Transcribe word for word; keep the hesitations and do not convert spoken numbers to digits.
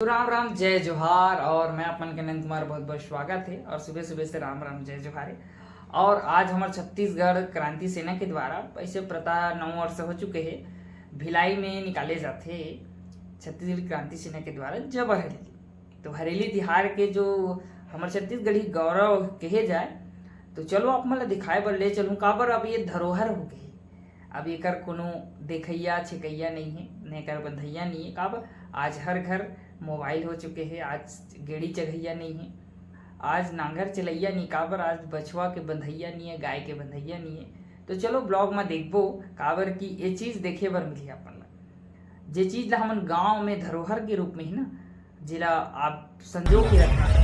राम राम, जय जोहार। और मैं अपन के नंद कुमार, बहुत बहुत स्वागत है। और सुबह सुबह से राम राम, जय जोहार है। और आज हमर छत्तीसगढ़ क्रांति सेना के द्वारा ऐसे प्रता नौ वर्ष हो चुके हैं, भिलाई में निकाले जाते छत्तीसगढ़ क्रांति सेना के द्वारा जबर हरेली। तो हरेली तिहार के जो हमर छत्तीसगढ़ी गौरव कहे जाए, तो चलो आप मन ला दिखाए बर ले चलूँ, काबर अब ये धरोहर हो गए। अब एकर कोनो देखैया छेकैया नहीं है, न एकर बंधैया नहीं है। काबर आज हर घर मोबाइल हो चुके हैं, आज गेड़ी चघैया नहीं है, आज नांगर चलैया नहीं, काबर आज बछवा के बंधैया नहीं है, गाय के बंधैया नहीं है। तो चलो ब्लॉग में देखबो, काबर कि ये चीज देखे बर मिली अपन ला, जे चीज ला हमन गांव में धरोहर के रूप में ही ना, जेला आप संजो के रखना